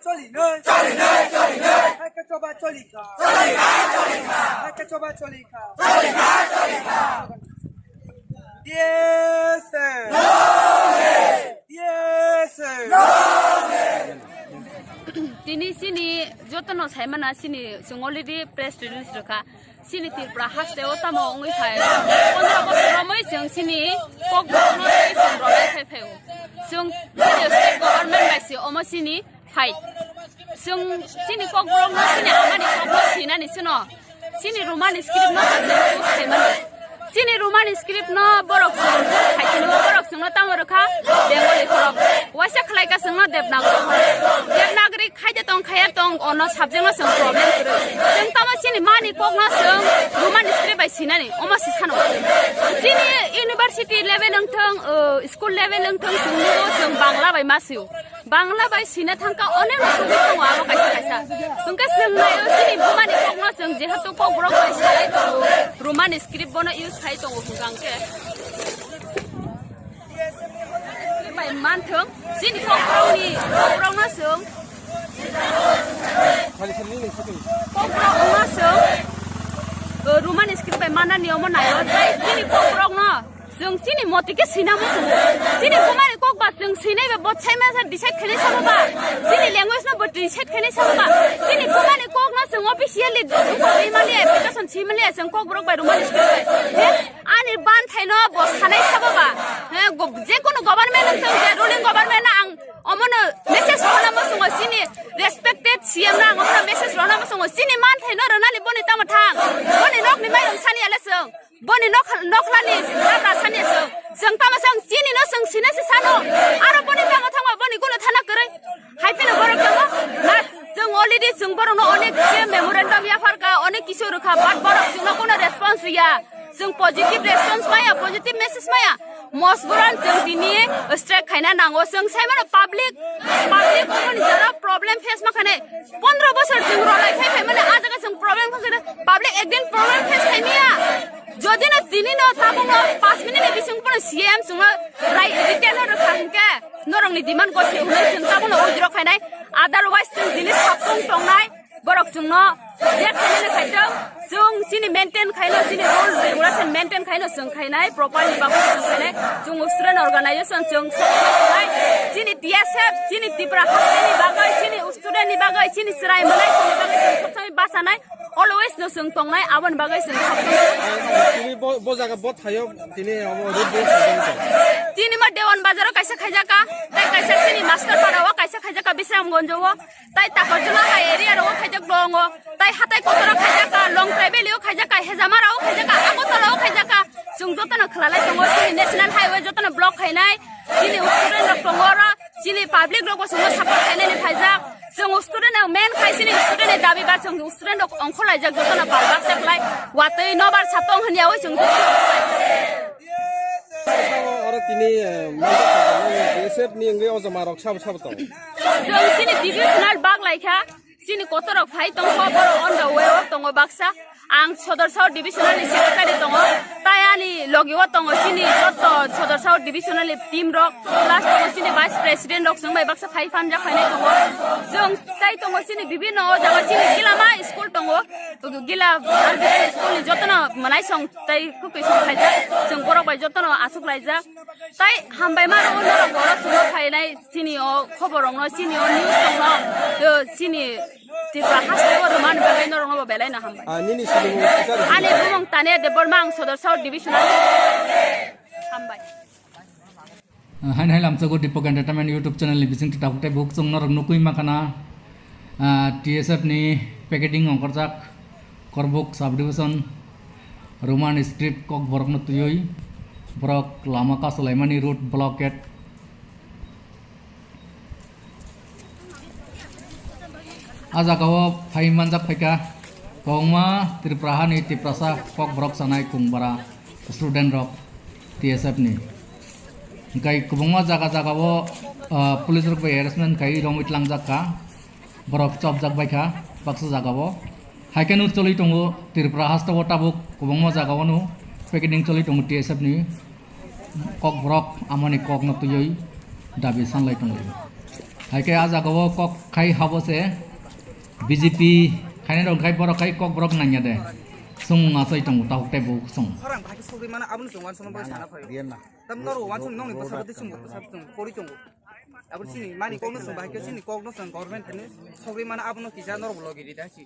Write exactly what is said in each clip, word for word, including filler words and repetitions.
Choli noi. Choli noi, choli noi. Hai ke choba choli kha. Choli kha, choli kha. Hai ke choba choli kha. Choli kha, choli kha. Yes, sir. Yes, sir. Tini sini jotono saimana sini chwng already press release rwkha. Sini Tripura haste o tamo wngwi phai. Pondro bosor romwi chwng sini kokborokno tei chwng romwi phai phaio. Chwng state government bai se omo sini phai. Chwng sini kokborokno sini amani kokno sinani sino. Sini Roman script no se chwng choose khaimani. Sini Roman script no borok chwng choose khaikhe borok chwngno tamo rwkha Bengali borok. Waisa khlai ka chwngno Devanagari borok. Devanagari khaide tong khaya tong ono subject no chwng problem kwrwi. Chwng tamo sini mani kok no chwng Roman script bai sinani omo sisano. Sini university level wngthong, uh, school level wngthong chwng nugo chwng Bangla bai ma sio. Bangla bai sina thangka onek rok tugwi tongo abo kaisa kaisa. Hwnkhe chwng naio sini bumani kokno chwng jehetu kokborok bai salai tongo, Roman script bono use khai tongo hwnkha hwnkhe. Bai manthwng sini kokborokni kokborokno chwng kokborokno chwng, o, Roman script bai manani omo naio tei sini kokborokno. Chwng chini moti khe sina muchungo. Chini bumani kok ba chwng sinai ba bo sai masa decide khainai sabo ba. Chini language no bo decide khainai sabo ba. Chini bumani kok no chwng officially duko ri mali application si mali chwng kok borok bai Roman script bai. He? Ani ban thai no bo sanai sabo ba. He, go-, je kono government wng thung je ruling government na ang omono message rona muchungo chini respected C M na ang omono message rona muchungo chini man thai no rwnani boni tamo thang. Boni nok ni mairum sani ale chwng. Boni nok-, nokhlani habra sani chwng. Chwng tamo chwng chini no chwng sina se sano. Aro boni tamo thangma boni guno thana kwrwi. Hai phino borok tamo. Na chwng already chwng borok no onek je memorandum yapharka, onek kisu rwkha, but borok chwngno kuno response ya. Chwng positive response maya, positive message maya. Mosboran chwng tini strike khaina nango. Chwng sai mano public, public omo ni jora problem face ma khanai. Pondro bosor chwng rolai khai phaimani, ah jaga chwng problem kha khe public ekdin problem face khai maya. Jodi no tini no tabuk no panch minute ni bising pono C M chwngno rai return no rwkha hinkhe norok ni demand gosi hwnwi chwng tabuk no withdraw khainai. Otherwise chwng tini sabtung tongnai borok chwngno je khainani khaitwng chwng chini maintain khaino chini rule regulation maintain khaino chwng khainai properly bagwi chwng khainai chwng student organization chwng chini T S F chini Tripura hasteni bagwi chini student ni bagwi, chini chwrai mwnai chini bagwi chwng sob samai bachanai, always no chwng tongnai, aboni bagwi chwng sob samai. Tini bo, bo jaga bo thaio, tini omo road block khaijak. Tini ma Dewan Bazar o kaisa khaijak ka, tei kaisa chini Master Para o kaisa khaijak ka, Bisramganj o, tei Takarjala hai area ro o khaijak tongo, tei hatai kotor o khaijak ka, Longtrai Valley o khaijak ka, Hejamara o khaijak ka, Agartala o khaijak ka, chwng jotono khwlalai tongo, chini National Highway jotono block khainai, chini student rok tongo oro. Chini public rok bo chwngno support khainani phaijak. Chwng student rok main khai chini student ni dabi ba chwng student rok ongkhorlaijak jotono pal baksa khlai. Watwi nobar satong hwnyawi chwng. Oro tini, eh, manjak B S F ni wngwi o joma rok sabo sabo tong. Chwng chini divisional bak laikha. Chini kotorok phai tongkho, borok on the way o tongo baksa. Ang Sodor South Divisional ni secretary tongo. Tai ani logi o tongo chini joto Sodor South Divisional ni team rok, plus tongo chini vice president rok, chwng bai baksa phai phanjak phainai tongo. Chwng tai tongo chini bibinno o jaga chini Gilama school tongo. Gila R B C school ni jotono mwnaisong tai kwtwi song khaijak. Chwng borok bai jotono aswk laijak. Tai hambai mano norok oro chwngno phainai. Chini o khobor rokno, chini o news rokno, o chini Tripura haste o rwmani bagwi norokno bo belai no hambai. Ah, nini sinimung kisa rw-, ani bumung Tania Debbarma, ang Sodor South Division. Hambai. Ah, haino hai lamchago Deepak Entertainment YouTube channel ni bising twi tabuk tei buk chwng norok nukwi mankha na, ah, T S F ni packeting ongkhorjak Korbuk Sub Division Roman script kok borokno twiwi borok lama kasulaimani road blockade. A jagao phai manjak phaikha kwbangma Tripura hani Tiprasa kokborok chanai kungbara student rok T S F ni. Hwnkhe kwbangma jaga jagao, ah, police rok bai harassment khai romwi tlangjak kha, borok chopjak baikha baksa jagao. Haikhe no choli tongo Tripura hasteo tabuk kwbangma jagao no packeting choli tongo T S F ni. Kokborok amoni kokno twiwi dabi sanlai tonglaio. Hai khe a jaga o kok khai habo se B J P khainai rok khai borok khai kok borok nangya de. Sung achai tongo tahuk tei buhuk sung. Khorang bahai khe sogwi mano, abono chwng uansukna bagwi sana phaio. Tam norok uansuk nokni bwskango tei chwng bwskango chwng pori tongo. Abo chini mani kokno chwng bahai khe chini kokno chwng government thani sogwi mano, abono kisa norok logi rida si.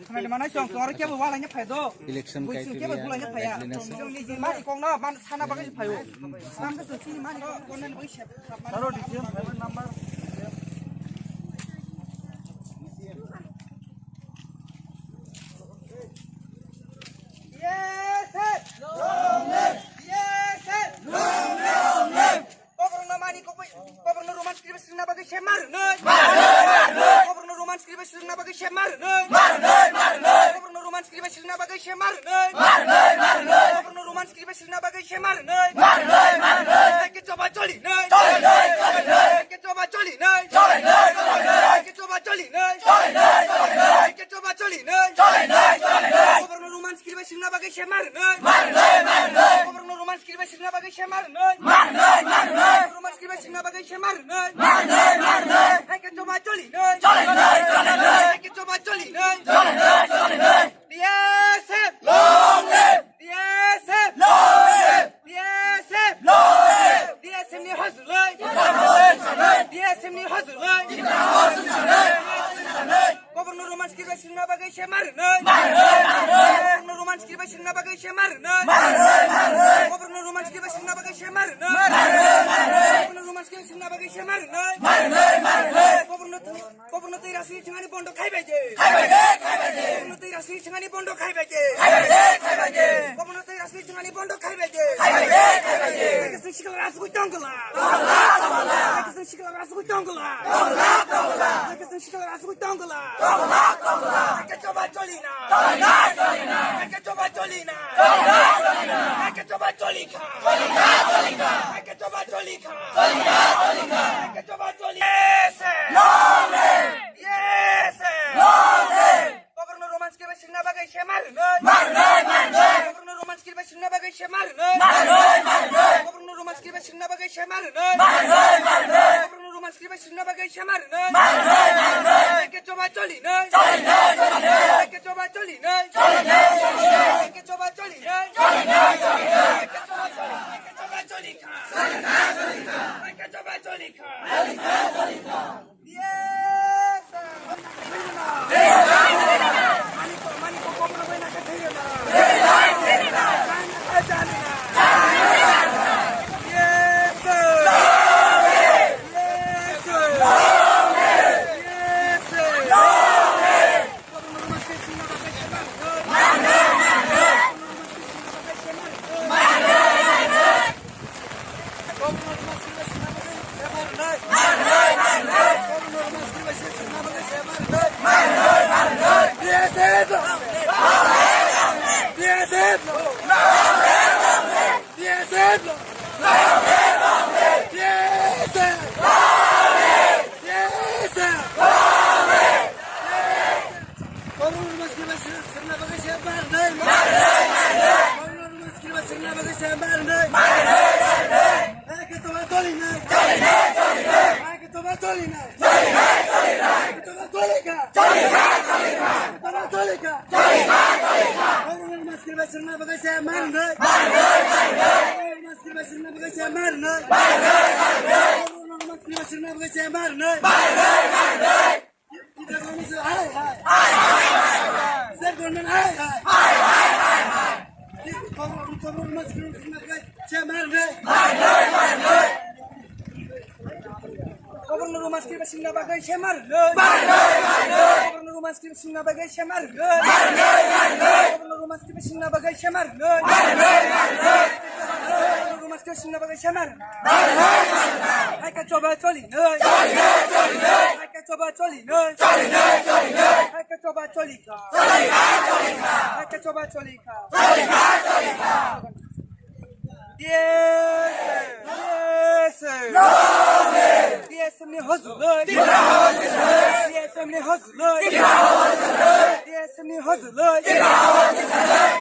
Khwnani manai chwng, chwng aro kebo walaina phai do. Election criteria, kebo bulaina phaiya. Chwng niji mani kokno man sana bagwi phaio. Sam khe chwng chini mani kokno bagwi sep. Saro D C M phaibai number. Yes, sir. Long live. Yes, sir. Long live. Long live. Koborokno mani kokbai, koborokno romance kiriba sirna bagwi se mar nai. Mar nai, mar nai. Koborokno romance kiriba sirna bagwi se mar nai. Mar nai, mar nai. Koborokno romance kiriba sirna bagwi se mar nai. Mar nai, mar nai. Koborokno romance kiriba sirna bagwi se mar nai. Mar nai, mar nai. Hai khe choba choli nai. Choli nai, choli nai. Hai khe choba choli nai. Choli nai, choli nai. Hai khe choba choli nai. Choli nai, choli nai. Hai khe choba choli nai. Choli nai, choli nai. Koborokno romance kiriba sirna bagwi se mar nai. Mar nai, mar nai. Koborokno romance kiriba sirna bagwi se mar nai. Mar nai, mar nai. Romance kiriba sirna bagwi se mar nai. Mar nai, mar nai. Hai khe choba choli nai. Choli nai, choli nai. Hai khe choba choli nai. Choli nai, choli nai. B S F. Long live. B S F. Long live. B S F. Long live. B S F ni hojloi. B S F ni hojloi. Koborokno romance kiriba sirna bagwi se mar nai. Mar nai, mar nai. Koborokno romance kiriba sirna bagwi se mar nai. Mar nai, mar nai. Koborokno romance kiriba sirna bagwi se mar nai. Mar nai, mar nai. Koborokno romance kiriba sirna bagwi se mar nai. Mar nai, mar nai. Koborokno, koborokno tei rajniti thwngani bondo khai bai de. Khai bai de, khai bai de. Koborokno tei rajniti thwngani bondo khai bai de. Khai bai de, khai bai de. Koborokno tei rajniti thwngani bondo khai bai de. Khai bai de, khai bai de. Hai khe chwng sikla rajugwi tong glak. Tong glak, tong glak. Hai khe chwng sikla rajugwi tong glak. Tong glak, tong glak. Hai khe chwng sikla rajugwi tong glak. Tong glak, tong glak. Hai khe choba choli nai. Choli nai, choli nai. Hai khe choba choli nai. Choli nai, choli nai. Hai khe choba choli kha. Choli kha, choli kha. Hai khe choba choli kha. Choli kha, choli kha. Hai khe choba choli. Yes, sir. Long live. Yes, sir. Long live. Koborokno romance kiriba sirna bagwi se mar nai. Mar nai, mar nai. Koborokno romance kiriba sirna bagwi se mar nai. Mar nai, mar nai. Koborokno romance kiriba sirna bagwi se mar nai. Mar nai, mar nai. Koborokno romance kiriba sirna bagwi se mar nai. Mar nai, mar nai. Hai khe choba choli nai. Choli nai, choli nai. Hai khe choba choli nai. Choli nai, choli nai. Hai khe choba choli nai. Choli nai, choli nai. Hai khe choba choli, hai khe choba choli kha. Choli kha, choli kha. Hai khe choba choli kha. Choli kha, choli kha. Koborokno romance kiriba sirna bagwi se mar nai. Koborokno romance kiriba sirna bagwi se mar nai. Hai khe choba choli nai. Hai khe choba choli nai. Hai khe choba choli kha. Hai khe choba choli kha. Koborokno romance kiriba sirna bagwi se mar nai. Koborokno romance kiriba sirna bagwi se mar nai. Koborokno romance kiriba sirna bagwi se mar nai. Hai, hai. State government, hai, hai. Hai, hai, hai, hai. Koborokno, koborokno romance kiriba sirna bagwi se mar nai. Hai, hai, hai, hai. Koborokno romance kiriba sirna bagwi se mar nai. Hai, hai, hai, hai. Koborokno romance kiriba sirna bagwi se mar nai. Hai, hai, hai, hai. Koborokno romance kiriba sirna bagwi se mar nai. Hai, hai, hai, hai. Koborokno romance kiriba sirna bagwi se mar nai. Hai, hai, hai, hai. Hai khe choba choli nai. Choli nai, choli nai. Hai khe choba choli nai. Choli nai, choli nai. Hai khe choba choli kha. Choli kha, choli kha. Hai khe choba choli kha. Choli kha, choli kha. Yes, yes. Long live. Yes, ni hojloi. Tipra hojloi. Yes, ni hojloi. Tipra hojloi. Yes, ni hojloi. Tipra hojloi.